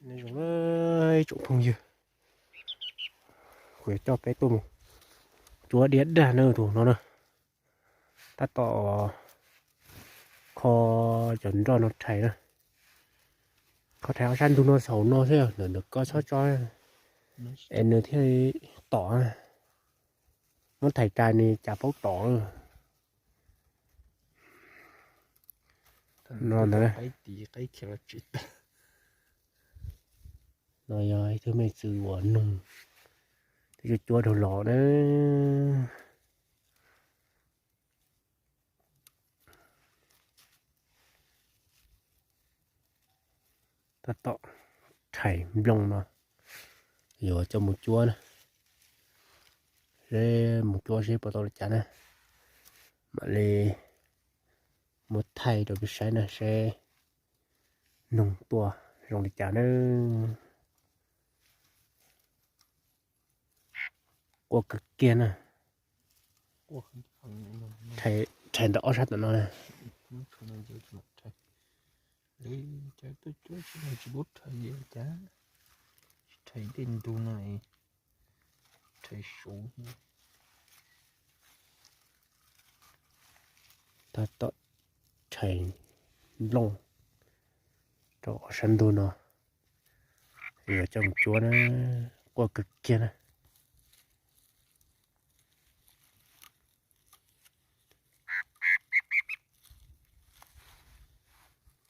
Nyob zoo ib tsoom phooj ywg, kuv yuav coj peb tuaj mus cuab diab dag na tus no na. Tab tom kho cov nroj no rhais na. Kho rhais ob sab ntug no xaus no xwb, ntawm ntawm ko txhob tso es nws thiaj tom. Muab thais rais nws cas paub tom. No ntawd, no yog ib tug me txwm uas noog, twb cuab cuab dhau los na. Tab tom rhais nplooj no, yuav coj mus cuab na. Seb mus cuab seb puas tau li cas na, mam li muab thaij rau peb saib na, seb noog tuaj zoo li cas na. Quaj kawg kiag na. Rhais ntawm ob sab tom no na. Tsis pub rhais, tsis pub rhais, tsis pub rhais tej ntug no, rhais suv. Tab tom rhais nplooj rau ob sab ntug no, yuav coj mus cuab na. Quaj kawg kiag na.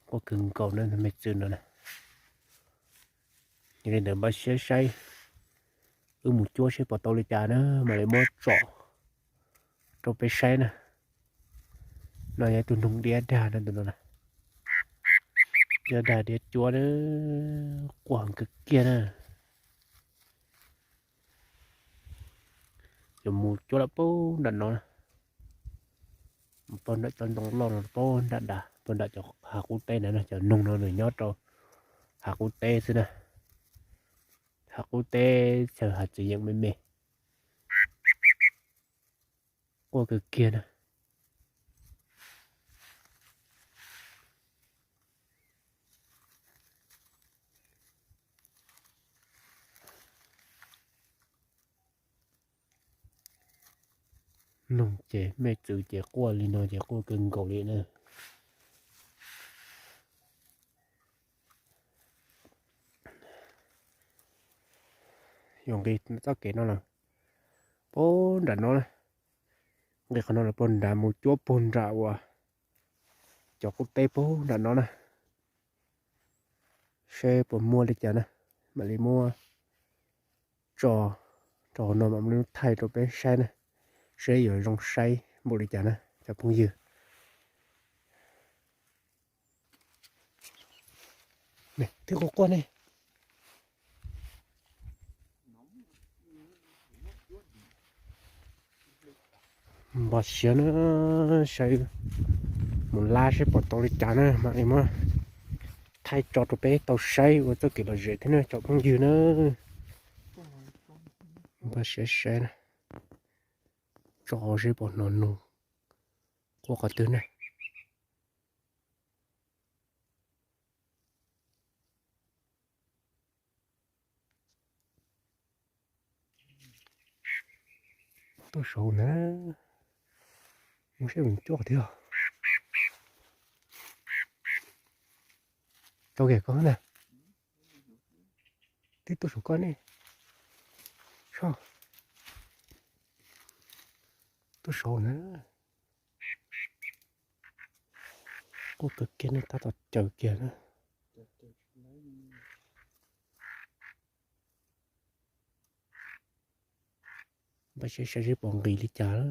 Quaj kawg nkaus na me txwm no na. Yog li ntawd npaj siab saib, wb mus cuab seb puas tau li cas na, mam li muab tsom rau peb saib na. No yog tus noog diab dag na, tus no na. Diab dag diab cuab na, quaj heev kawg kiag na. Yuav mus cuab lawm puag nram no, puag nram cov ntoo loj no, puag nram nrad, puag nram cov hav qub teb ntawd na. Cov noog no nws nyob rau hav qub teb xwb na. Hav qub teb chaw hav txiv yeem me me. Quaj kawg kiag na. Noog ces me txwv ces quaj li no ces quaj kawg nkaus li na. Yuav nqis txoj kev no lawm, puag nram no na. Nqis qhov no lawm puag nrad mus cuab puag nram uas cov qub teb puag nram no na. Seb puas muaj li cas na, mam li muab tso rau hauv no mam li thaij rau peb saib na, seb yuav zoo saib npaum li cas na cov phooj ywg. Twb quaj quaj ne. Npaj siab na, saib mus lab seb puas tau li cas na, mam li muab thaij tso rau peb tau saib ua txoj kev lom zem thiab na cov phooj ywg na. Npaj siab saib na, tso seb puas hnov noog quaj qhov twg na. Tuaj saud na, mus saib mus cuab qhov twg. Tau kiag koj na, twb tuaj saud koj ne. Soj, tuaj saud na. Quaj kawg kiag ne, tab tom caws kiag na. Npaj siab saib seb puas nqis li cas.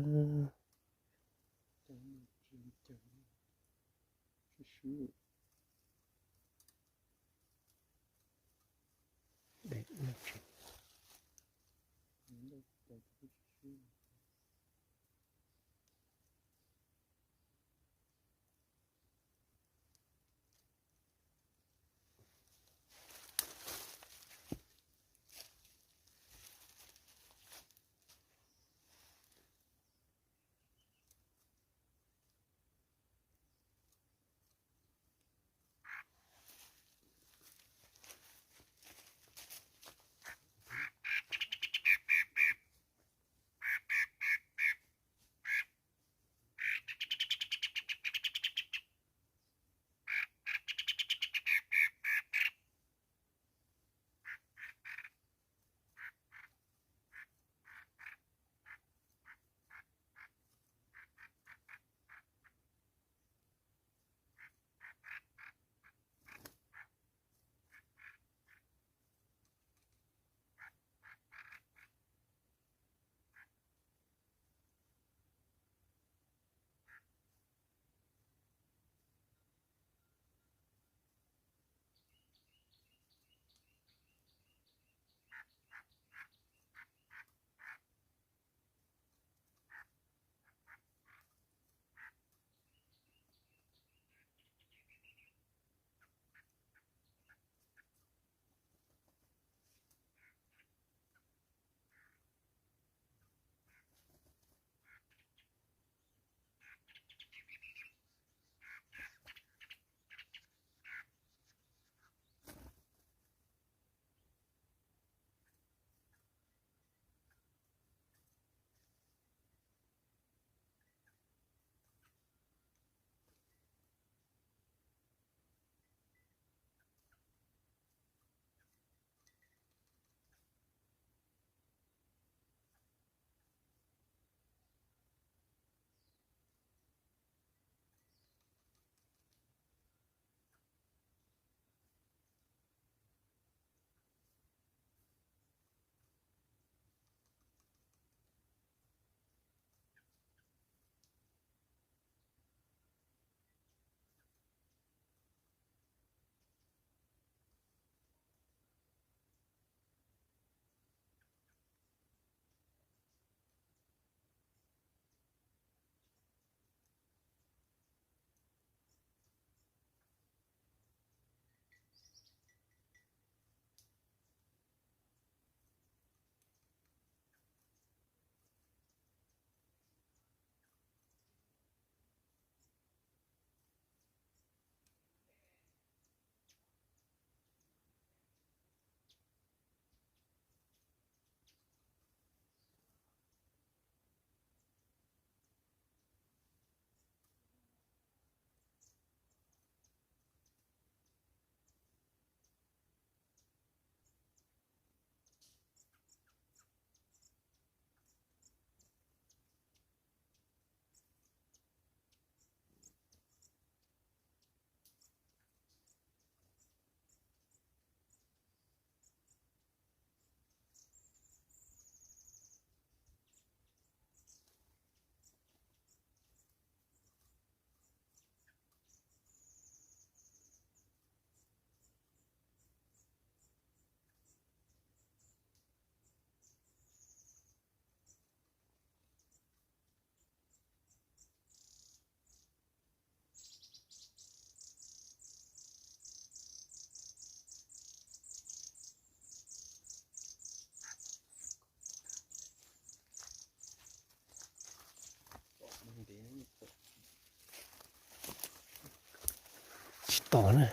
Tsis tom na,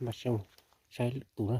mas saib lwm tus na.